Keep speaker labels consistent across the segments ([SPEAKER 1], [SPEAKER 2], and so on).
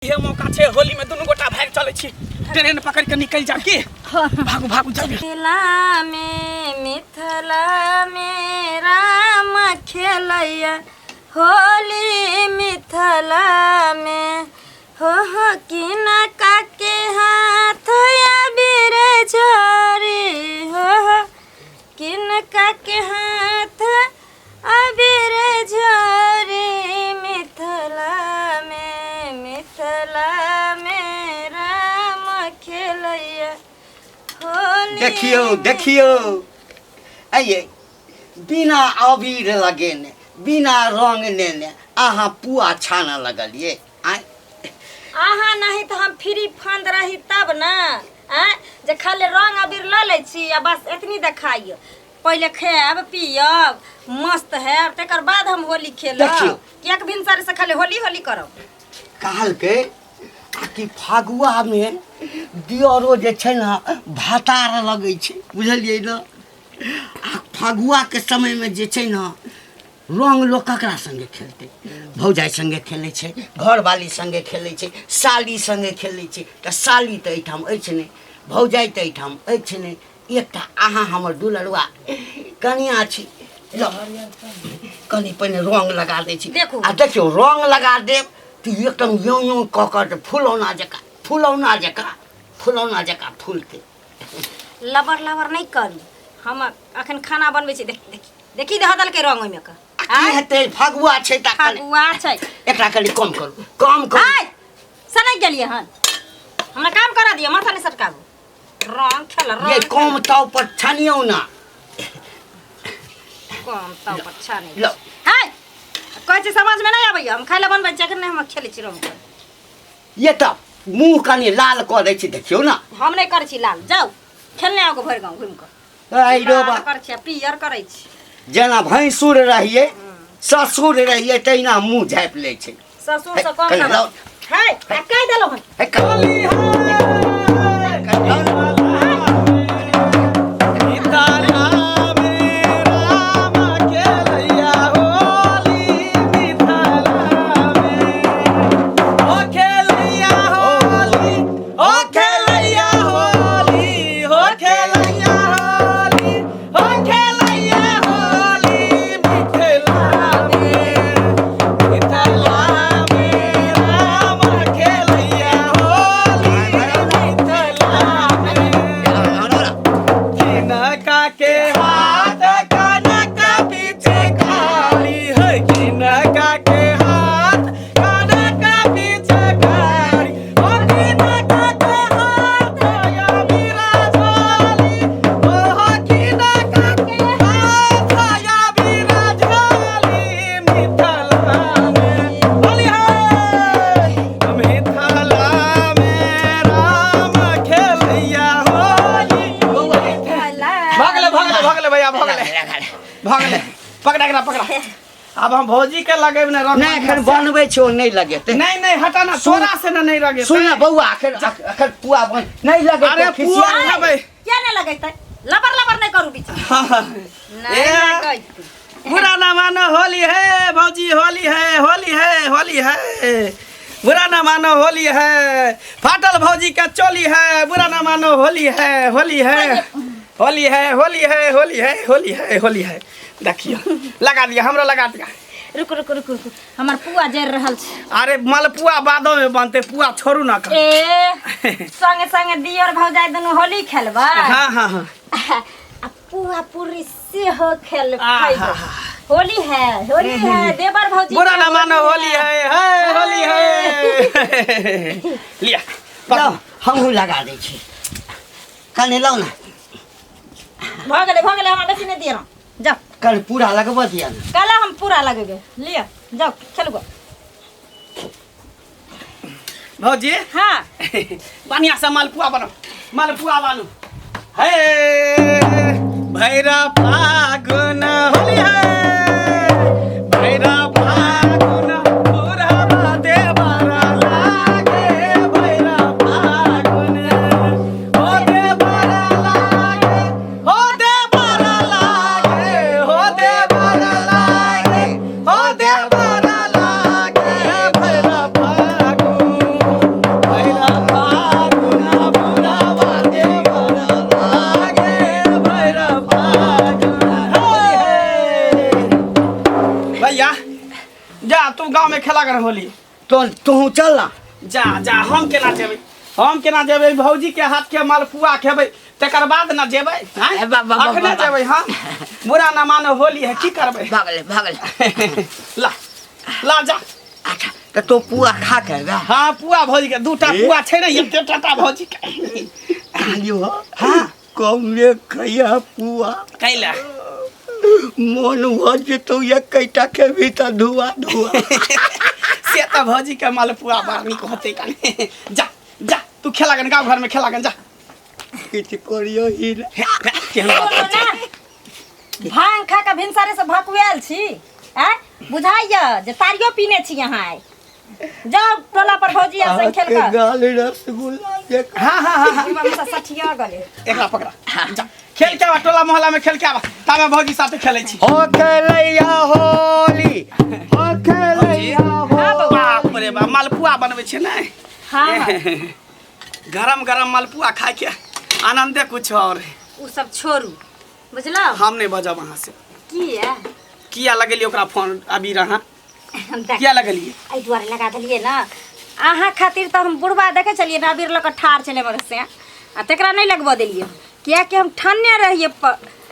[SPEAKER 1] इहे मौका छै होली में दुनू गोटा भागि चलै छी ट्रेन पकड़ के निकलि जाब की भागू भागू जल्दी।
[SPEAKER 2] मिथिला में, मिथिला में राम खेलैया होली, मिथिला में हो हो किनका के हाथ अबीर झोरी, हो हो किनका के हाथ अबीर झोरी, मिथिला में, मिथिला में राम खेलैया होली।
[SPEAKER 3] देखियौ देखियौ, आइए बिना अबीर लगेने बिना रंग लेने अहाँ पुआ छानऽ लगलियै आँय?
[SPEAKER 2] अहाँ नहीं तऽ हम फ्री फंड रही तब ने आँय, जे खाली रंग अबीर लऽ लै छी आ बस एतनी देखाइयो। पहिले खायब पियब मस्त हैब तकर बाद हम होली खेलब।
[SPEAKER 3] देखियौ।
[SPEAKER 2] किएक भिनसर से खाली होली होली करब?
[SPEAKER 3] कहलकै आ कि फगुआमे दियरो जे छै ने भातार लगै छै, बुझलियै ने? आ फगुआके समयमे जे छै ने रंग लोक ककरा संगे खेलतै? भौजाइ संगे खेलै छै, घरवाली संगे खेलै छै, साली संगे खेलै छै। तऽ साली तऽ एहिठाम अछि नहि, भौजाइ तऽ एहिठाम अछि नहि, एकटा अहाँ हमर दुलरुआ कनिया छी। ल कनि पहिने रंग लगा दै छी।
[SPEAKER 2] देखू।
[SPEAKER 3] आ देखियौ रंग लगा देब तऽ एकदम यौं यौं कऽ कऽ जे फुलौना जकाँ, फुलौना जकाँ, फुलौना जकाँ फुलतै।
[SPEAKER 2] लबर लबर नहि करू, हम अखन खाना बनबै छी। देख देखी देखी दह देलकै रंग ओहिमे के।
[SPEAKER 3] आ की हेतै, फगुआ छै तऽ
[SPEAKER 2] फगुआ छै।
[SPEAKER 3] एकरा कनि कम करू, कम करू।
[SPEAKER 2] आय सनकि गेलियै हन, हमरा काम करा दिअ, माथा नहि सटकाबू। रंग खेल रंग
[SPEAKER 3] ये कम ताव पर छानियौ ना।
[SPEAKER 2] कम ताव पर छानै।
[SPEAKER 3] लो।
[SPEAKER 2] हाय कहै छै समझ में नहि आबैया, हम खाय लए बनबै छी, अखन नहि हम खेलै छी रंग।
[SPEAKER 3] ये तऽ मुँह कनि लाल कऽ दै छी, देखियौ ना।
[SPEAKER 2] हम नहि करै छी लाल, जाउ खेलने आउ भरि गाँव घुमि कऽ।
[SPEAKER 3] ऐ रो बा।
[SPEAKER 2] लाल करै छी आ पियर करै छी।
[SPEAKER 3] जेना भैंसुर रहियै ससुर रहियै तहिना मुँह झाँपि लै छै।
[SPEAKER 2] ससुर से कम
[SPEAKER 3] कनि
[SPEAKER 2] ना।
[SPEAKER 3] लाउ।
[SPEAKER 2] है आ कहि देलहुँ हन।
[SPEAKER 3] हे
[SPEAKER 1] के हाथ कनक पीछे काली है, किनका के हाथ कनक पीछे कारी, ओ किनका के हाथ या बिराजली, ओ किनका के हाथ या बिराजली, मिथिला में होली है, मिथिला में राम खेलैया होली। भगले भगले भगले भैया, भगले भगले, पकड़ा एकरा पकड़ा। अब हम भौजी के लगेब ने रंग।
[SPEAKER 3] नहि एखन बनबै छौ, नहि लगेतै।
[SPEAKER 1] नहीं नहीं हटा ना, तोरा से ना नहीं लगेतै।
[SPEAKER 3] सुन ना बौआ, एखन एखन पुआ बन नहि लगेतै।
[SPEAKER 1] अरे पुआ
[SPEAKER 3] खिसिया
[SPEAKER 1] खेबै।
[SPEAKER 2] किया नहि लगेतै? लबर लबर नहि करू बीच में। नहि
[SPEAKER 1] ए।
[SPEAKER 2] लगेतै।
[SPEAKER 1] बुरा ना मानो होली है भौजी, होली है, होली है, होली है, बुरा ना मानो होली है, फाटल भौजी का चोली है, बुरा ना मानो होली है, होली है, होली है, होली है, होली है, होली है, होली है। देखियो लगा दिया, हमरो लगा दिया।
[SPEAKER 2] रुकु रुकु रुकु रुकु, हमर पुआ जरि रहल छै।
[SPEAKER 1] अरे मलपुआ बादो में बनते, पुआ छोड़ू ना कर।
[SPEAKER 2] ए संगे संगे दियर भौजाई दुनू होली खेलबै।
[SPEAKER 1] हाँ हाँ हाँ।
[SPEAKER 2] आ पुआ पूरी सेहो खेल
[SPEAKER 1] आहा।
[SPEAKER 2] खैबै। होली है, होली है देवर भौजी
[SPEAKER 1] बुरा
[SPEAKER 2] के।
[SPEAKER 1] ना मानो होली है, है होली है। लिया।
[SPEAKER 3] लाउ, हमहूँ लगा दै छी कनि, लाउ ने।
[SPEAKER 2] भऽ गेलै भऽ गेलै, हमरा बेसी नहि दिअ, जाउ।
[SPEAKER 3] कनि पूरा लगबऽ दिअ ने।
[SPEAKER 2] काल्हि हम पूरा लगेबै, लिअ जाउ खेलू गऽ।
[SPEAKER 1] भौजी।
[SPEAKER 2] हाँ।
[SPEAKER 1] बढ़िया से मालपुआ बनाओ, मालपुआ बनू। हे भैरव फागुन होली है, भैरव फागुन पुरबा देवरा लागे, भैरव फागुन हो देवरा लागे, हो देवरा लागे, हो देवरा लागे, हो देवरा लागे, भैरव फागुन। गन होली।
[SPEAKER 3] तो तू चल ना।
[SPEAKER 1] जा जा, हम केना जेबै, हम केना जेबै? भौजी के हाथ के मालपुआ खेबै तकर बाद ना जेबै। आँय?
[SPEAKER 3] ए, बा, बा, बा,
[SPEAKER 1] अखने
[SPEAKER 3] बा, बा।
[SPEAKER 1] जेबै हम, बुरा ना मानो होली है, की करबै?
[SPEAKER 3] भगले भगले।
[SPEAKER 1] ला ला जा।
[SPEAKER 3] अच्छा तऽ तू पुआ खा के गा।
[SPEAKER 1] हाँ पुआ भौजी के दूटा पुआ छै ने, एते टाटा भौजी के।
[SPEAKER 3] आलियो।
[SPEAKER 1] हाँ।
[SPEAKER 3] कमे खैया पुआ।
[SPEAKER 1] कैला?
[SPEAKER 3] मोन भऽ जेतौ एकैटा खेबही तऽ धुआ धुआ।
[SPEAKER 1] से तऽ भौजी के मालपुआ बड़ नीक होतै कनि। जा जा, तू खेला गन, गाँव घर में खेला गन जा।
[SPEAKER 3] किछु करियो ही ने।
[SPEAKER 1] हे, हे, केहन बात
[SPEAKER 2] बोलू
[SPEAKER 1] छै?
[SPEAKER 2] ना, भांग खा के भिनसरे से भकुआयल छी आँय, बुझाइया जे तारियो पीने छी अहाँ आइ। जाउ टोला पर भौजी आर संग खेल
[SPEAKER 3] अहाँके
[SPEAKER 2] कऽ।
[SPEAKER 3] गाल रसगुल्ला जकाँ।
[SPEAKER 1] हाँ हाँ हाँ हाँ।
[SPEAKER 2] बुढ़बा सठिया गेलै।
[SPEAKER 1] एकरा पकड़ा, जा खेल के आबा, टोला मोहल्ला में खेल के आबा, ताबे भौजी साथे खेलै छी।
[SPEAKER 3] हो खेलैया होली, हो खेलैया होली।
[SPEAKER 1] बाप रे बाप, मालपुआ बनबै छै ने?
[SPEAKER 2] हाँ हाँ।
[SPEAKER 1] गरम गरम मालपुआ खाय के आनंदे कुछ और है।
[SPEAKER 2] उ सब छोड़ू, बुझलौ?
[SPEAKER 1] हम नहीं बजब अहाँ से।
[SPEAKER 2] किया?
[SPEAKER 1] किया लगेलियै ओकरा फोन अभी रहा?
[SPEAKER 2] देख,
[SPEAKER 1] किया लगेलियै?
[SPEAKER 2] एहि दुआरे लगा देलियै ने अहाँ खातिर, तऽ हम बुढ़बा देखै छलियै ने अबीर लऽ कऽ ठाढ़ छलै हमर से, आ तकरा नहि लगबऽ देलियै, किएकि हम ठानने रहियै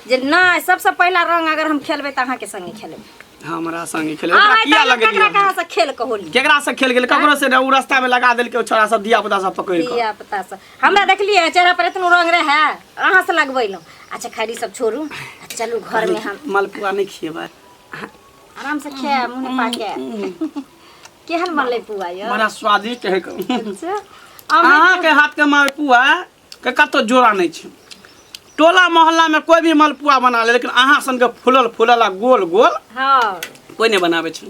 [SPEAKER 2] जे नहि, सबसँ पहिला रंग अगर हम खेलबै तऽ अहाँके संगे खेलबै।
[SPEAKER 1] हमरा संगे खेले ओकरा
[SPEAKER 2] अहाँ
[SPEAKER 1] किया
[SPEAKER 2] एतऽ
[SPEAKER 1] लगेलियै?
[SPEAKER 2] ककरा कहाँ से खेल के होली?
[SPEAKER 1] केकरा से खेल गेल? ककरो से ने, उ रास्ता में लगा देलकै ओ छोरा सब, धिया पुता सब पकड़ि कऽ।
[SPEAKER 2] धिया पुता सब। हमरा देखलियै चेहरा पर एतनो रंग रहै, अहाँ से लगबैलहुँ। अच्छा खैर, ई सब छोड़ू, आ चलू घर में हम।
[SPEAKER 1] मालपुआ नहीं खिएबै?
[SPEAKER 2] आराम से खाए, मुँह पाके। केहन बनलै पुआ यौ?
[SPEAKER 1] बड़ा स्वादिष्ट है।
[SPEAKER 2] अच्छा,
[SPEAKER 1] अहाँ के हाथ के मालपुआ के कतौ जोड़ा नहीं छै। टोला मोहल्ला में कोई भी मालपुआ बना ले, लेकिन अहाँ सन के फूलल फूलल आ गोल गोल
[SPEAKER 2] हाँ
[SPEAKER 1] कोई नहीं बनाबै छै।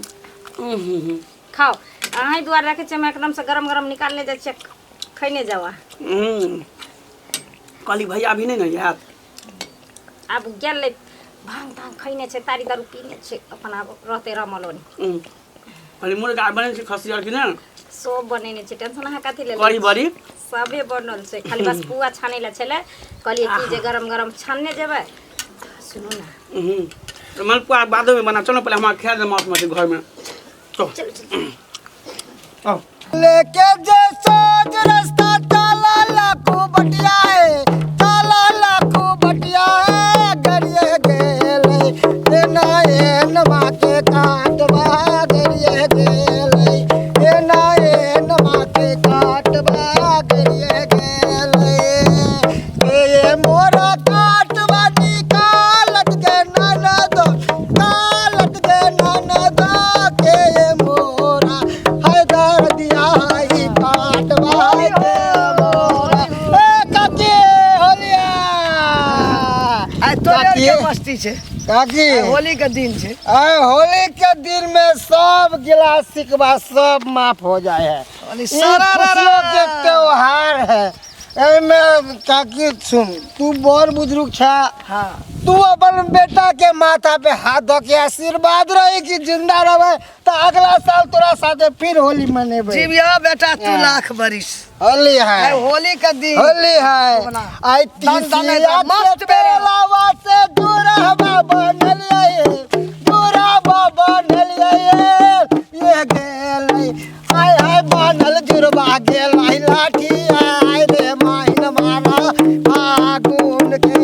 [SPEAKER 2] खाओ, अहीं दुआरे रखै छियै, हम एकदम से गरम गरम निकालने जाइ छियै, खैने जाउ अहाँ।
[SPEAKER 1] कहली भैया अभी नहीं ने आयत?
[SPEAKER 2] आब गेलै, भांग तांग खैने छै, तारी दारू पीने छै, अपन आब रहतै रमल ओनी।
[SPEAKER 1] कहली मुर्गा बनै छै खस्सी आर कि ने?
[SPEAKER 2] सब बनेने छै, टेंशन अहाँ कथी लेल?
[SPEAKER 1] कढ़ी बड़ी
[SPEAKER 2] सबे बनल छै, खाली बस पुआ छानै लए छलै। कहलियै कि जे गरम गरम छानने जेबै। सुनू ने।
[SPEAKER 1] तो मालपुआ बादो में बना, चलो पहले हमारा ख्याल माउस मछली घर में तो
[SPEAKER 2] चलू चलू।
[SPEAKER 1] आओ।
[SPEAKER 4] लेके जे सोच रास्ता चला लाखू बटिया है, चला लाखू बटिया है, गरिए गेले एना एन माके काटबा, गरिए गेले एना एन माके काटबा, गरिए गेले ए मोरा काटबा निकालत गे ननद, कालत गे ननद के मोरा है दर्दिया है काटबा के मोरा। ए काकी होलिया।
[SPEAKER 5] आइ तोरे
[SPEAKER 4] काकी।
[SPEAKER 5] के मस्ती छै।
[SPEAKER 4] काकी।
[SPEAKER 5] आइ होली के दिन छै।
[SPEAKER 4] आए होली के दिन में सब गिला शिकवा सब माफ हो जाए है।
[SPEAKER 5] होली
[SPEAKER 4] ई
[SPEAKER 5] सारा रा रा।
[SPEAKER 4] खुशियों के त्योहार है। एमे काकी सुन, तू बड़ बुजुर्ग छा।
[SPEAKER 5] हाँ।
[SPEAKER 4] तू अपन बेटा के माथा पे हाथ धो के आशीर्वाद रही कि जिंदा रहे तो अगला साल तोरा साथे फिर होली मनेबे।
[SPEAKER 5] जीविया बेटा तू
[SPEAKER 4] हाँ।
[SPEAKER 5] लाख बरिस।
[SPEAKER 4] होली है।
[SPEAKER 5] आइ होली के दिन
[SPEAKER 4] होली है। आई
[SPEAKER 5] दन दन
[SPEAKER 4] तीसिया
[SPEAKER 5] मस्त
[SPEAKER 4] के
[SPEAKER 5] बेरा।
[SPEAKER 4] तेलावा से जुड़ावा बनलिए, जुड़ावा बनलिए ये गेलै आय हाय बनल जुड़वा गेलै लाठी आय रे माहिन मारा फागुन के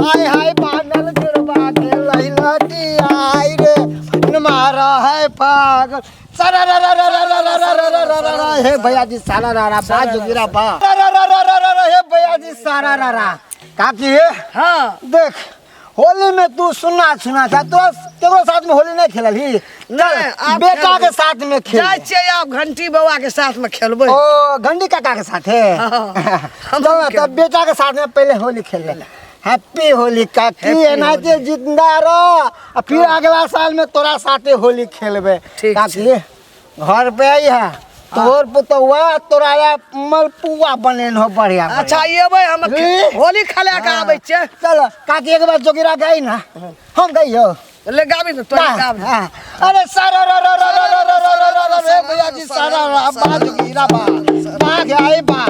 [SPEAKER 4] आय हाय बनल जुड़वा गेलै लाठी आय रे मारा है फागुन सारा रा रा रा रा रा रा रा रा रा रा रा हे भैया जी सारा रा रा बा जोगिरा बा रा रा रा रा रा रा रा हे भैया जी सारा रा रा। काकी।
[SPEAKER 5] हाँ।
[SPEAKER 4] देख होली में तू सुना सुना था तो तेरो साथ में होली नहीं खेलल ही?
[SPEAKER 5] नहीं, आब
[SPEAKER 4] बेटा
[SPEAKER 5] खेलबै।
[SPEAKER 4] के साथ में खेल।
[SPEAKER 5] जाइ छियै आब घंटी बौआ के साथ में खेलबै।
[SPEAKER 4] ओ घंटी काका के साथ है?
[SPEAKER 5] हाँ।
[SPEAKER 4] चल ना, तब बेटा के साथ में पहले होली खेल ले। हैप्पी होली काकी।
[SPEAKER 5] हैप्पी
[SPEAKER 4] एनाहिते जिंदा रह आ फिर अगला साल में तोरा साथे होली खेलबे।
[SPEAKER 5] ठीक।
[SPEAKER 4] काकी घर पे आई है तोर पुतौआ, तोरा ला मलपुआ बनेन हो बढ़िया।
[SPEAKER 5] अच्छा एबै हम।
[SPEAKER 4] रे।
[SPEAKER 5] होली खेला के आबै छियै।
[SPEAKER 4] चल काकी, एक बार जोगिरा गई ना, हम गई हो।
[SPEAKER 5] ले गाबी ने तोरे गाबी।
[SPEAKER 4] हाँ। अरे सारा रा रा रा रा रा रा रा रा रा रे भैया जी सारा रा बा जोगिरा बा बा आई बा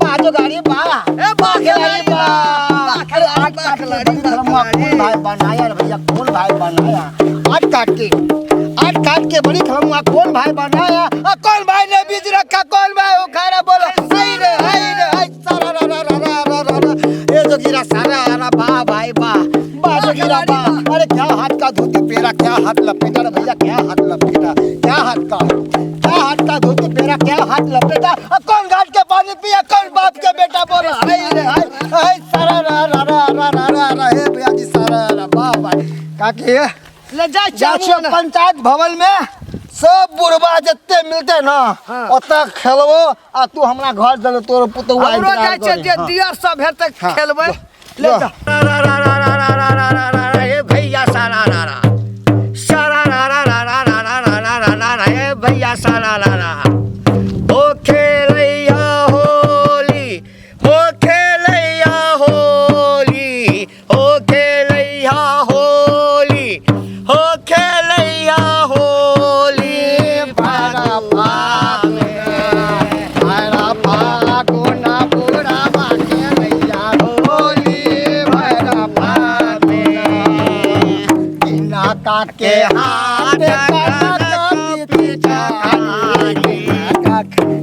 [SPEAKER 4] बा जोगारी बा
[SPEAKER 5] ए, बा
[SPEAKER 4] खिलाड़ी बा।
[SPEAKER 5] बा
[SPEAKER 4] अरे आठ
[SPEAKER 5] बा
[SPEAKER 4] काट के
[SPEAKER 5] खिलाड़ी,
[SPEAKER 4] बड़ी
[SPEAKER 5] बा
[SPEAKER 4] धर्मा कौन
[SPEAKER 5] खिलाड़ी।
[SPEAKER 4] भाई बनाया रे भैया, कौन भाई बनाया? आठ काट के आठ काट के बड़ी खलमुआ कौन भाई बनाया, आ कौन भाई ने बीज रखा, कौन भाई उखाड़ा, बोलो हाय रे हाय रे हाय सारा रा रा रा रा रा रा, ये जो गिरा सारा रा बा भाई बा बा जो गिरा बा। अरे क्या हाथ का धोती पेरा, क्या हाथ लपेटा रे भैया, क्या हाथ लपेटा, क्या हाथ का, क्या हाथ का धोती पेरा, क्या हाथ लपेटा, अब कौन घाट के पानी पिया, कौन बाप के बेटा, बोलो हाय रे हाय हाय सारा रा रा रा रा रा रा रा, हे भैया जी सारा रा बा भाई। काकी
[SPEAKER 5] ले जा
[SPEAKER 4] जा छियै पंचायत भवन में सब बुढ़बा जते मिलते ना ओतऽ खेलबो, आ तू हमरा घर चल, तोर पुतहु
[SPEAKER 5] हमरो जाइ छै जे दियर सब हेतै खेलबै, ले जा।
[SPEAKER 3] रा रा रा रा रा रा रा रा रा रा, हे भैया सारा रा रा सारा रा रा रा रा रा रा रा रा रा रा, हे भैया सारा रा रा, हो खेलैया होली, हो खेलैया होली, हो खेलैया होली, हो खेलैया होली,
[SPEAKER 4] भैरा फागुन पूरा खेलैया होली, भैरा फागुन बिना काके हाथ कनक पिचकारी,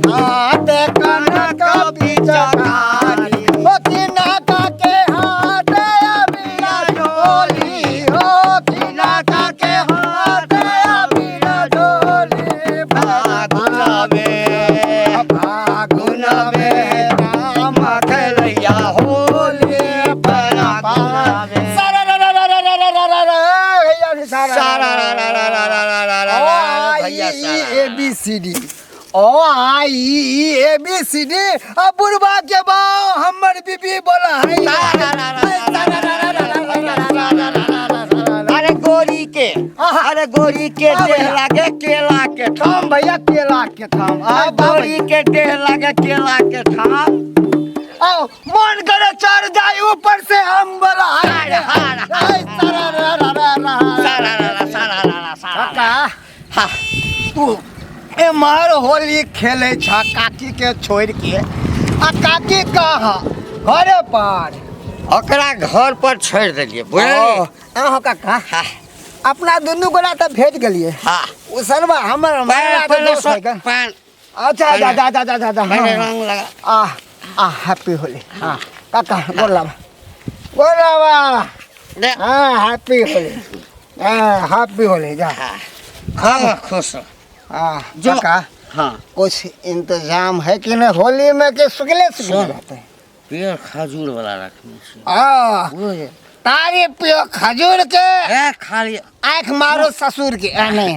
[SPEAKER 4] हाथ कनक पिचकारी, हो किना काके हाथ अबीर डोली, हो किना काके हाथ अबीर डोली,
[SPEAKER 3] फागुन में
[SPEAKER 4] फागुन में
[SPEAKER 3] राम खेलैया होली, फागुन में
[SPEAKER 4] सारा रा रा रा रा रा रा रा रा, भैया जी सारा
[SPEAKER 3] सारा रा रा रा रा रा रा रा रा रा, भैया
[SPEAKER 4] ई
[SPEAKER 3] सारा
[SPEAKER 4] A B C D, O I E A B C D, अब बुढ़बा के बाव हमर बीबी बोला है
[SPEAKER 3] रा रा रा रा रा रा रा रा रा रा। अरे गोरी के, अरे गोरी के देह लागे केला के
[SPEAKER 4] थाम भैया, केला के थाम,
[SPEAKER 3] आ गोरी के देह लागे केला के थाम,
[SPEAKER 4] आओ मन करे चढ़ जाए ऊपर से हम बोला है सारा रा रा रा रा
[SPEAKER 3] सारा रा रा सारा रा रा सारा।
[SPEAKER 4] काका तू एम्हर होली खेले छ काकी के छोड़ के, आ काकी कहाँ घरे पर,
[SPEAKER 3] ओकरा घर पर छोड़ देलिए बुझलिए।
[SPEAKER 4] अहाँ काका अपना दुनू गोरा तऽ भेट गेलिए।
[SPEAKER 3] हाँ
[SPEAKER 4] ओ सरवा हमर अच्छा जा जा जा जा जा
[SPEAKER 3] रंग लगा
[SPEAKER 4] आ आ हैप्पी होली। हाँ काका गोर लाबा, गोर लाबा। हाँ हैप्पी होली, हाँ हैप्पी होली। जा
[SPEAKER 3] हाँ खुश।
[SPEAKER 4] हाँ काका
[SPEAKER 3] हाँ
[SPEAKER 4] कुछ इंतजाम है कि नहीं होली में के सुगले सुगले रहते हैं?
[SPEAKER 3] पियर खजूर वाला रखने छी।
[SPEAKER 4] आ तारी पियो खजूर के,
[SPEAKER 3] ए खाली
[SPEAKER 4] आँख मारो ससुर के। नहीं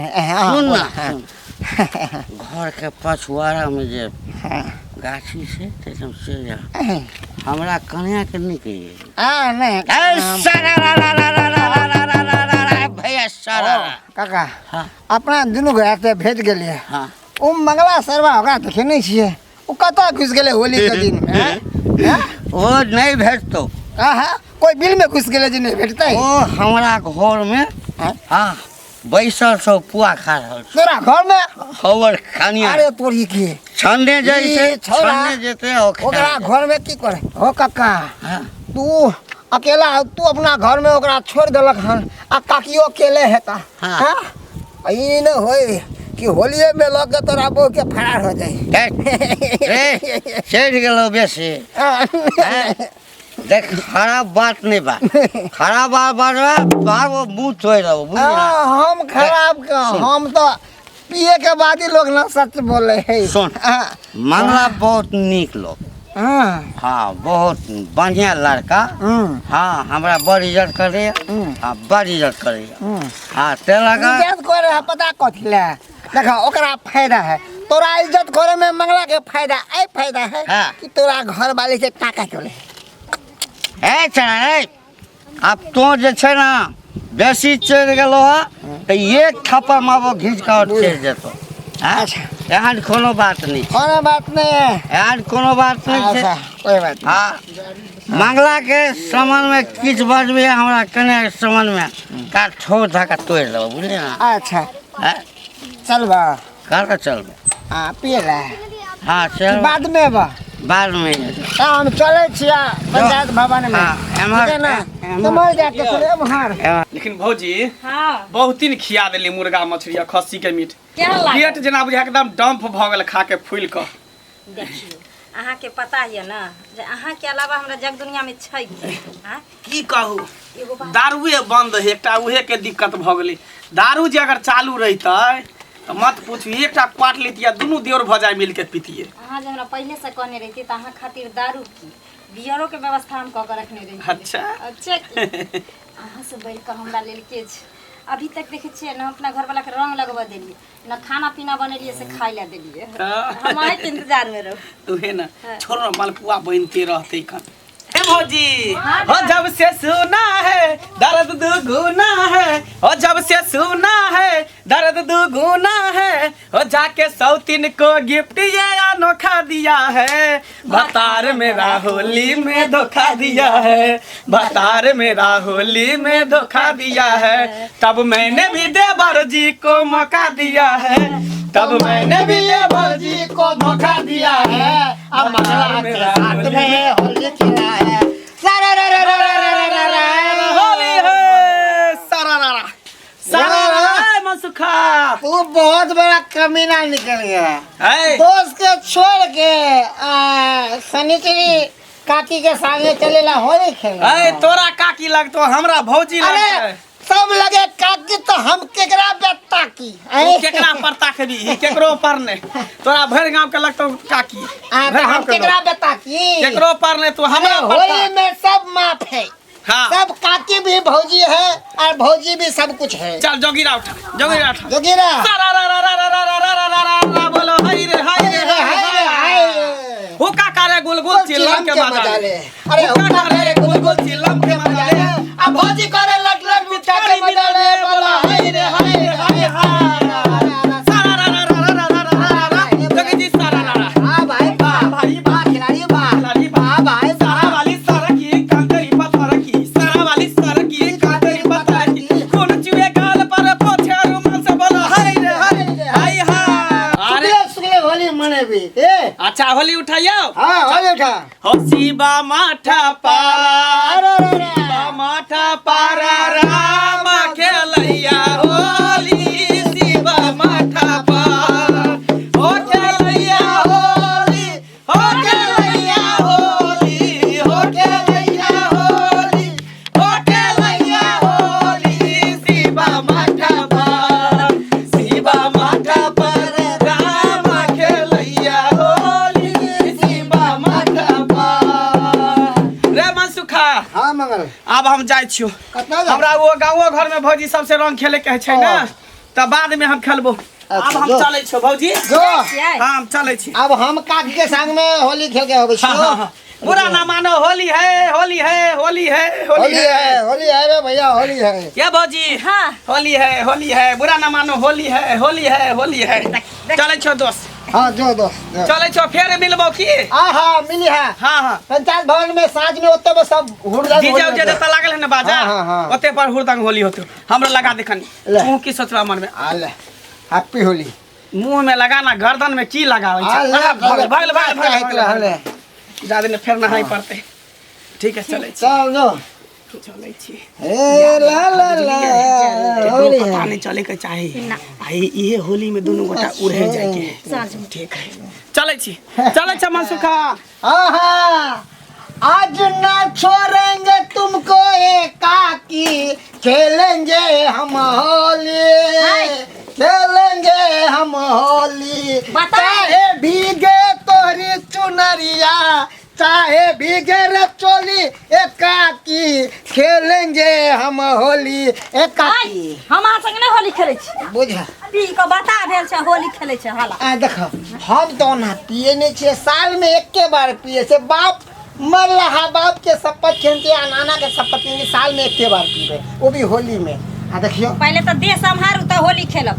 [SPEAKER 3] सुन ना, घर के पछुआरा में जे गाछी से एकदम से जा हमरा कन्या के निकली।
[SPEAKER 4] आ नहीं
[SPEAKER 3] सारा रा रा रा रा रा रा रा रा रा रा भैया सारा।
[SPEAKER 4] काका अपना दुनू गोरा से भेट गेलिए।
[SPEAKER 3] हाँ
[SPEAKER 4] ओ मंगला सरवा ओकरा देखे नहीं छियै, ओ कतऽ घुसि गेलै होली के दिन में?
[SPEAKER 3] ओ नहीं भेटतो।
[SPEAKER 4] आहा कोई बिल में घुसि गेलै जे नहीं भेटतै?
[SPEAKER 3] ओ हमरा घर में हाँ बैसल सब पुआ खा रहल छै।
[SPEAKER 4] तोरा घर में?
[SPEAKER 3] हमर कनिया।
[SPEAKER 4] अरे तोरी के
[SPEAKER 3] छन्ने जाइ छै, छन्ने जेतै
[SPEAKER 4] ओकरा घर में की करे? हो काका तू अकेला, तू अपना घर में ओकरा छोड़ देलक हन आ काकियो अकेले हेता। हाँ ई न होय कि होलिये में लग के तोरा बहू के फरार हो जाए।
[SPEAKER 3] ए चढ़ गेलो बेसी। देख खराब बात नहीं बा, खराब बात बार वो मुँह तोड़ रहो।
[SPEAKER 4] हम खराब का, हम तो पिए के बाद ही लोग ना सच बोले है।
[SPEAKER 3] सुन मंगला बहुत नीक लोग। हाँ बहुत बढ़िया लड़का। हाँ हमरा बड़ इज्जत करे। हाँ बड़ इज्जत करे। हाँ ते लगा
[SPEAKER 4] इज्जत करे है पता कथी ले? देखा ओकरा फायदा है, तोरा इज्जत करे में मंगला के फायदा ऐ फायदा है कि तोरा घर वाले के टाका चले।
[SPEAKER 3] ए चला अब तो जे छै ना बेसी चढ़ि गेलो हँ तऽ एक थप्पा मारबो घीच कऽ आओर चढ़ि जेतौ। अच्छा एहन कोनो बात नहीं,
[SPEAKER 4] कोनो बात नहीं है,
[SPEAKER 3] एहन कोनो बात नहीं छै।
[SPEAKER 4] कोई बात।
[SPEAKER 3] हाँ मंगला के सामान में किछु बजबे हमरा कने सामान में का ठोर धक्का तोड़ि देबो बुझलियै ना।
[SPEAKER 4] अच्छा चलबा?
[SPEAKER 3] कर के चलबे।
[SPEAKER 4] हाँ पिए ला।
[SPEAKER 3] हाँ चल
[SPEAKER 4] बाद में बा।
[SPEAKER 3] बाद में
[SPEAKER 4] हम चलै छियै पंचायत भवन में।
[SPEAKER 3] हाँ, एम्हर-
[SPEAKER 4] ठीक है ना?
[SPEAKER 3] एम्हर-
[SPEAKER 4] एम्हर जाके चले एम्हर।
[SPEAKER 1] लेकिन भौजी,
[SPEAKER 2] हाँ।
[SPEAKER 1] बहुत दिन खिया देली मुर्गा मछली आ खस्सी के मीट।
[SPEAKER 2] केहन लागल?
[SPEAKER 1] पेट जेना बुझा एकदम डंप भऽ गेल खा के फूलि कऽ।
[SPEAKER 2] देखियौ, अहाँके पता यऽ ने जे अहाँके अलावा हमरा जग दुनिया में छै के? आँय?
[SPEAKER 1] की कहू,
[SPEAKER 2] एगो बात
[SPEAKER 1] दारुए बंद है, एकटा उहे के दिक्कत भऽ गेलै। दारू जे अगर चालू रहितै तऽ मत पूछू, एकटा क्वाट लेतियै, दुनू देवर भऽ जाय मिल के पीतियै।
[SPEAKER 2] अहाँ जे हमरा पहिले से कहने रहितियै तऽ अहाँ खातिर दारू की बियरो के व्यवस्था हम कऽ के रखने रहितियै।
[SPEAKER 1] अच्छा।
[SPEAKER 2] अच्छा की? अहाँ से बढ़ि कऽ हमरा लेल के छै? अभी तक देखै छियै ने, हम अपना घरवाला के रंग लगबऽ देलियै न, खाना पीना बनेलियै से खाय लए देलियै। हम अहीँके इंतजार में रहू।
[SPEAKER 1] उहे ने, छोड़ न, मालपुआ बनते रहते कन। हे भौजी, हो जब से सुना है दर्द दुगुना है, हो जब से सुना है दर्द दुगुना है, हो जाके सौतीन को गिफ्ट ये अनोखा दिया है, भतार मेरा होली में धोखा दिया है, भतार मेरा होली में धोखा दिया है, तब मैंने भी देवर जी को मौका दिया है, तब मैंने भी देवर जी को धोखा दिया है।
[SPEAKER 4] अब मंगला के साथ में होली खेला है। सारा रा रा रा रा रा रा रा रा।
[SPEAKER 1] होली है, सारा रा रा सारा रा रा। मनसुखा,
[SPEAKER 4] तू बहुत बड़ा कमीना निकल गया
[SPEAKER 1] है।
[SPEAKER 4] दोस्त के छोड़ के शनिचरी काकी के संगे चलेला होली खेले।
[SPEAKER 1] अरे तोरा काकी लगतो, हमरा भौजी
[SPEAKER 4] अरे
[SPEAKER 1] लगतै।
[SPEAKER 4] सब लगे काकी तो हम केकरा पे ताकी?
[SPEAKER 1] तू केकरा पर ताकबी? केकरो पर नहीं। तोरा भरि गांव के लगतो काकी।
[SPEAKER 4] आ,
[SPEAKER 1] भरि
[SPEAKER 4] तो हम
[SPEAKER 1] गाँव के
[SPEAKER 4] केकरा
[SPEAKER 1] लोग।
[SPEAKER 4] पे ताकी?
[SPEAKER 1] केकरो पर नहीं, तू हमरा
[SPEAKER 4] अरे
[SPEAKER 1] पर
[SPEAKER 4] होली
[SPEAKER 1] ताक।
[SPEAKER 4] में सब माफ है।
[SPEAKER 1] हाँ।
[SPEAKER 4] सब काकी भी भौजी है और भौजी भी सब कुछ है।
[SPEAKER 1] चल जोगीरा उठा, जोगीरा उठा।
[SPEAKER 4] जोगीरा।
[SPEAKER 1] सारा रा रा रा रा रा रा रा रा रा रा, बोलो हाय रे हाय रे हाय
[SPEAKER 4] हाय रे हाय रे।
[SPEAKER 1] हुक्का करे गुल गुल चिल्लम के मजा ले।
[SPEAKER 4] अरे
[SPEAKER 1] हुक्का करे गुल गुल चिल्लम के मजा ले,
[SPEAKER 4] आ भौजी करे लट लट बिछा के मजा ले, बोला हाय रे हाय रे हाय हाय।
[SPEAKER 1] सारा रा रा रा रा रा रा रा रा, जोगी जी सारा रा रा।
[SPEAKER 4] वाह भाई वाह,
[SPEAKER 1] भाई
[SPEAKER 4] वाह खिलाड़ी वाह,
[SPEAKER 1] खिलाड़ी वाह।
[SPEAKER 4] वाह भाई।
[SPEAKER 1] सारा वाली सारा की कांकरी पत्थर की, सारा वाली सारा की कांकरी पत्थर की, खून चुए गाल पर पोछे रुमाल से, बोला हाय रे हाय हाय हाय। अरे
[SPEAKER 4] सुगले सुगले होली मनेबी ए।
[SPEAKER 1] अच्छा होली उठाइयो।
[SPEAKER 4] हाँ, होली उठा।
[SPEAKER 1] हो शिवा माठा पारा,
[SPEAKER 4] अरे अरे अरे।
[SPEAKER 1] शिवा माठा पारा राम खेलैया होली, शिवा माठा पारा हो खेलैया होली, हो खेलैया होली, हो खेलैया होली, हो खेलैया होली, शिवा माठा पारा, शिवा माठा पारा राम खेलैया होली, शिवा माठा पारा। रे मनसुखा।
[SPEAKER 4] हाँ मंगल।
[SPEAKER 1] आब हम जाइ छियौ।
[SPEAKER 4] कतना जा?
[SPEAKER 1] हमरा ओ गाँवो घर में भौजी सबसे रंग खेले के छै ने, तऽ बाद में हम खेलबो। आब हम
[SPEAKER 4] जो।
[SPEAKER 1] चलै छियौ भौजी।
[SPEAKER 4] जो।
[SPEAKER 2] छियै?
[SPEAKER 1] हाँ, हम चलै छी।
[SPEAKER 4] अब हम काकी के संग में होली खेल के अबै
[SPEAKER 1] हाँ, हाँ,
[SPEAKER 4] छियौ।
[SPEAKER 1] हाँ। बुरा ना मानो, होली है, होली है, होली है, होली
[SPEAKER 4] होली
[SPEAKER 1] है।
[SPEAKER 4] है, होली है रे भैया, होली है।
[SPEAKER 1] ये भौजी।
[SPEAKER 2] हाँ।
[SPEAKER 1] होली है, होली है, बुरा ना मानो, होली है, होली है, होली है। चलै छियौ दोस्त।
[SPEAKER 4] हाँ, जो दोस्त जो।
[SPEAKER 1] चलै छियौ, फेर मिलबो की?
[SPEAKER 4] आहा, मिली है।
[SPEAKER 1] हाँ हाँ।
[SPEAKER 4] पंचायत भवन में साँझ में ओते में सब हुड़दंग
[SPEAKER 1] डीजे
[SPEAKER 4] होली
[SPEAKER 1] उजे
[SPEAKER 4] होतै।
[SPEAKER 1] जतऽ लागल है ने बाजा,
[SPEAKER 4] हाँ, हाँ, हाँ।
[SPEAKER 1] ओते पर हुड़दंग होली होतौ। हमरा लगा दे कनी।
[SPEAKER 4] ले।
[SPEAKER 1] तू की सोचबा मन में?
[SPEAKER 4] आ ले, हैप्पी होली।
[SPEAKER 1] मुंह में लगा ना, गर्दन में की लगाबै
[SPEAKER 4] आ
[SPEAKER 1] छै?
[SPEAKER 4] ले,
[SPEAKER 1] आ, भगल भगल भगल
[SPEAKER 4] चाहैत
[SPEAKER 1] भगल।
[SPEAKER 4] रहले।
[SPEAKER 1] जादे ने फेर नहाय पड़तै। ठीक है, चलै छी।
[SPEAKER 4] चल जो।
[SPEAKER 1] चलै छी।
[SPEAKER 4] ए ला ला ला।
[SPEAKER 1] केकरो
[SPEAKER 4] होली
[SPEAKER 1] पता
[SPEAKER 4] है।
[SPEAKER 1] नहीं चले के चाही। आ इहे होली में दुनू गोटा उड़े जाय के।
[SPEAKER 2] साँझ में।
[SPEAKER 1] ठीक है, चलै छी, चलै छी मनसुखा।
[SPEAKER 4] आहा, आज ना छोड़ेंगे तुमको ए काकी, खेलेंगे हम होली, खेलेंगे हम होली।
[SPEAKER 2] बता।
[SPEAKER 4] चाहे भीगे तोरी चुनरिया, चाहे भीगे रे चोली ए काकी, खेलेंगे हम होली ए
[SPEAKER 2] आइ,
[SPEAKER 4] काकी।
[SPEAKER 2] हम अहाँ संग नहि होली खेलै छी।
[SPEAKER 4] बुझ।
[SPEAKER 2] पी कऽ बता भेल छै, होली खेलै छै हाला।
[SPEAKER 4] आ देख, हम तऽ ओना पिए नहि छियै, साल में एके बार पिए छै। बाप मरला, बाप के शपथ खेलते आ नाना के शपथ खेलते, साल में एके बार पीबै, वो भी होली में। आ देखियौ।
[SPEAKER 2] पहिले तऽ देह सम्हारू तऽ होली खेलब।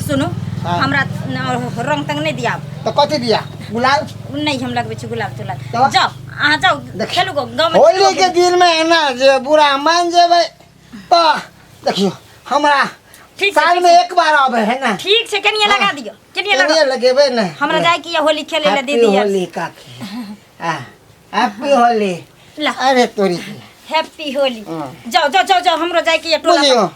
[SPEAKER 2] सुनू।
[SPEAKER 4] हाँ।
[SPEAKER 2] हमरा रंग तंग नहि दियाब।
[SPEAKER 4] तऽ कथी दिया? गुलाल?
[SPEAKER 2] नहि, हम लगबै छी गुलाब तुलाब।
[SPEAKER 4] तऽ?
[SPEAKER 2] जाउ अहाँ, जाउ।
[SPEAKER 4] देखियौ,
[SPEAKER 2] खेलू गो गाँवमे।
[SPEAKER 4] होली के दिन में एना जे बुरा मान जेबै तऽ देखियौ हमरा
[SPEAKER 2] ठीक छै,
[SPEAKER 4] साल
[SPEAKER 2] ठीक
[SPEAKER 4] में
[SPEAKER 2] छै।
[SPEAKER 4] एक बार आबै है ना।
[SPEAKER 2] ठीक छै, कनिये लगा दियौ, कनिये
[SPEAKER 4] कनिये
[SPEAKER 2] लगा।
[SPEAKER 4] लगेबै ने।
[SPEAKER 2] हमरा जाय के यऽ होली खेले लए
[SPEAKER 4] हैप्पी
[SPEAKER 2] दीदी आर।
[SPEAKER 4] होली काकी।
[SPEAKER 3] हैप्पी होली।
[SPEAKER 2] ला।
[SPEAKER 4] अरे तोरी
[SPEAKER 2] हैप्पी होली। जाओ जाओ जाओ जाओ, हमरो जाए के ये टोला।
[SPEAKER 4] बुझियो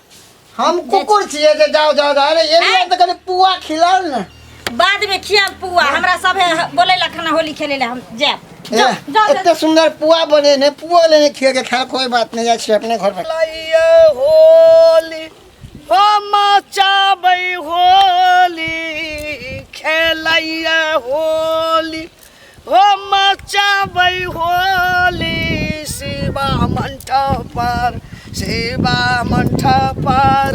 [SPEAKER 4] हम कुकुर छियै जे जाओ जाओ जाओ। अरे एलियै तऽ कनि पुआ खिलाउ ने।
[SPEAKER 2] बाद में खियाब पुआ, हमरा सब है बोले ला खाना होली खेले ला, हम जाएब। जाओ जाओ।
[SPEAKER 4] एते सुंदर पुआ बनेने, पुआ लेने खिया के खायल कोई बात नहीं, जाइ छियै अपने घर पर।
[SPEAKER 5] लइया होली हो मचाबै होली, खेलैया होली हो मचाबै होली, शिवा मंडप पर, शिवा मंडप पर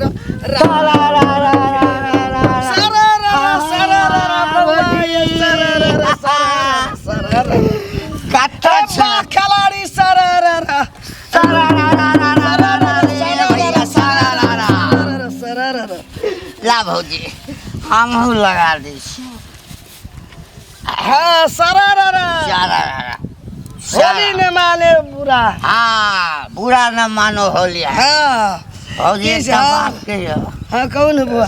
[SPEAKER 5] रा रा रा रा रा रा रा रा रा रा बौआ ये सरा रा रा सरा सरा रा।
[SPEAKER 3] कत्ता
[SPEAKER 5] बा खिलाड़ी सरा रा रा
[SPEAKER 3] सारा रा रा रा रा रा रा रे भैया सारा रा रा
[SPEAKER 5] सरा रा रा।
[SPEAKER 3] ला भौजी, हमहूँ लगा दै छी।
[SPEAKER 5] हाँ सरा रा रा।
[SPEAKER 3] सारा रा रा।
[SPEAKER 5] होली ने माने बुरा।
[SPEAKER 3] हाँ, बुरा न मानो होली है।
[SPEAKER 5] हाँ
[SPEAKER 3] भौजी
[SPEAKER 5] की
[SPEAKER 3] एकटा
[SPEAKER 5] छै?
[SPEAKER 3] बात कहियो।
[SPEAKER 5] हाँ कहू ने बुआ।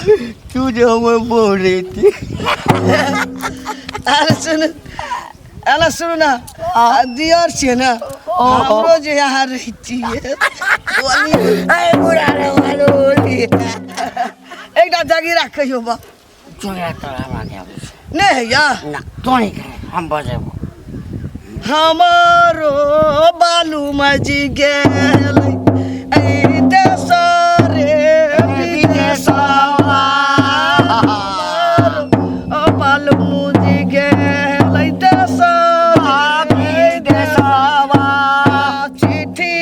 [SPEAKER 3] तू जे हमर बहू रहिती।
[SPEAKER 5] अरे सुन, अरे सुनू ना, दियर छियै ने, हमरो जे यहाँ रहितियै होली।
[SPEAKER 3] ए बुरा न मानो होली।
[SPEAKER 5] एकटा जगीरा कहियो बा।
[SPEAKER 3] तोरा तोरा हमरा नहि आबै छै।
[SPEAKER 5] नहि होइया?
[SPEAKER 3] ना, तों नहि कहे, हम बजेबो।
[SPEAKER 5] हमारो बालू मजी गेल ऐ देश रे विदेशवा, हमारो बालू मुजी गेल ऐ देश रे विदेशवा, चिट्ठी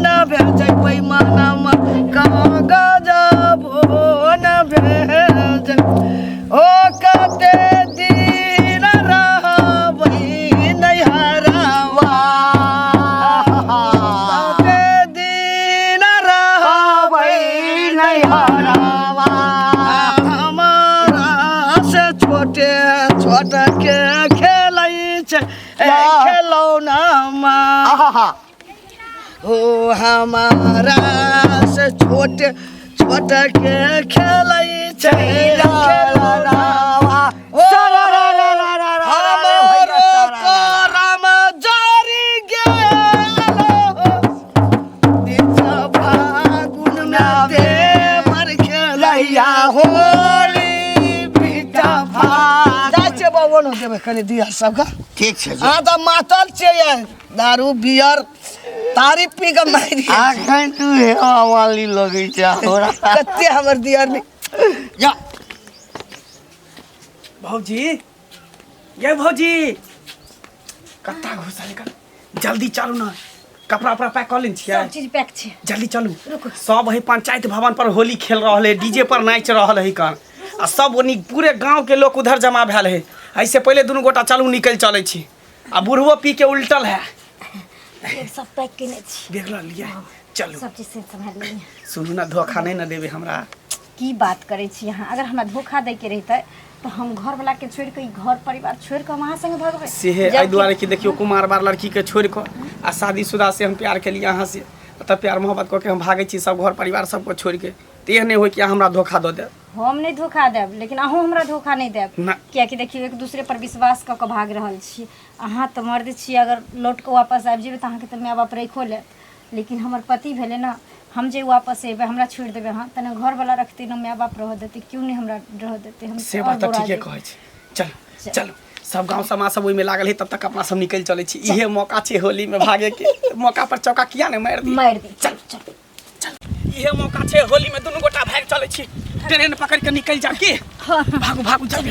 [SPEAKER 5] न भेजै पैमानामा कागज न भेजै, ओ कते दिन रहबै नैहरवा, कते दिन रहबै नैहरवा, हमारा से छोटे छोट के खेलै छै खेलौना। हो हमारा से छोटे छोट के खेलै छै खेलौना। हमरो करम जरि गेल फागुन में देवर खेलैया होली बीता जाइ छै। बौआ ने देबै कनि दिया सबके।
[SPEAKER 3] ठीक छै।
[SPEAKER 5] अहाँ तऽ मातल छियै, दारू बियर तारी पी कऽ मारि।
[SPEAKER 3] अखन तू हेवा वाली लगै छै हमरा।
[SPEAKER 5] कते हमर दियर नि
[SPEAKER 3] जा।
[SPEAKER 1] भौजी ये भौजी कत्ता घुसल कर, जल्दी चलू ना, कपड़ा उपड़ा पैक कऽ लेने छियै?
[SPEAKER 2] सब चीज पैक छै।
[SPEAKER 1] जल्दी चलू, सब है पंचायत भवन पर होली खेल रहल है, डीजे पर नाचि रहल है कन, आ सब ओनी पूरे गांव के लोग उधर जमा भेल है। ऐसे पहले दुनू गोटा चलू निकल चलै छी, आ बुढ़वो पी के उल्टल है।
[SPEAKER 2] सब पैक केने छी।
[SPEAKER 1] देख ल लियै, चलू।
[SPEAKER 2] सब चीज से सम्हारि लेलियै।
[SPEAKER 1] सुनू ना, धोखा नहीं ना देबै हमरा।
[SPEAKER 2] की बात करै छी अहाँ, अगर हमरा धोखा दै के रहितै तऽ हम घरवला के छोड़ि कऽ, ई घर परिवार छोड़ि कऽ हम अहाँ संगे भगबै?
[SPEAKER 1] सेहे एहि दुआरे कि देखियौ, कुमार बार लड़की के छोड़ि कऽ आ शादीशुदा से हम प्यार केलियै अहाँ से, तऽ प्यार मोहब्बत कऽ के हम भागै छी सब घर परिवार सबके छोड़ि के, तऽ एहन नहि होइ कि अहाँ हमरा धोखा दऽ देब।
[SPEAKER 2] हम नहि धोखा देब, लेकिन अहूँ हमरा धोखा नहि देब।
[SPEAKER 1] ना।
[SPEAKER 2] कियाकि देखियौ, एक दूसरे पर विश्वास कऽ कऽ भाग रहल छी। अहाँ तऽ मर्द छी, अगर लौट कऽ वापस आबि जेबै तऽ अहाँके तऽ माय बाप राखिओ लेत, लेकिन हमर पति भेलै ने, हम जे वापस अयबै, हमरा छोड़ि देबै अहाँ तऽ ने घरवला रखतै ने माय बाप रहऽ देतै, केओ नहि हमरा रहऽ देतै। हम
[SPEAKER 1] से
[SPEAKER 2] आओर
[SPEAKER 1] बात तऽ
[SPEAKER 2] बौरा
[SPEAKER 1] ठीके
[SPEAKER 2] जेबै।
[SPEAKER 1] कहै छी। चलू चलू, सब गाँव समाज सब ओहिमे लागल है, तब तक अपना सब निकलि चलै छी। इहे मौका छै होली में भागे के, मौका पर चौका किया ने मारि दी?
[SPEAKER 2] मारि दी।
[SPEAKER 1] चल चल चल, इहे मौका छै होली में दुनू गोटा भागि चलै छी, ट्रेन पकड़ि के निकलि जाब की। भागू भागू जल्दी।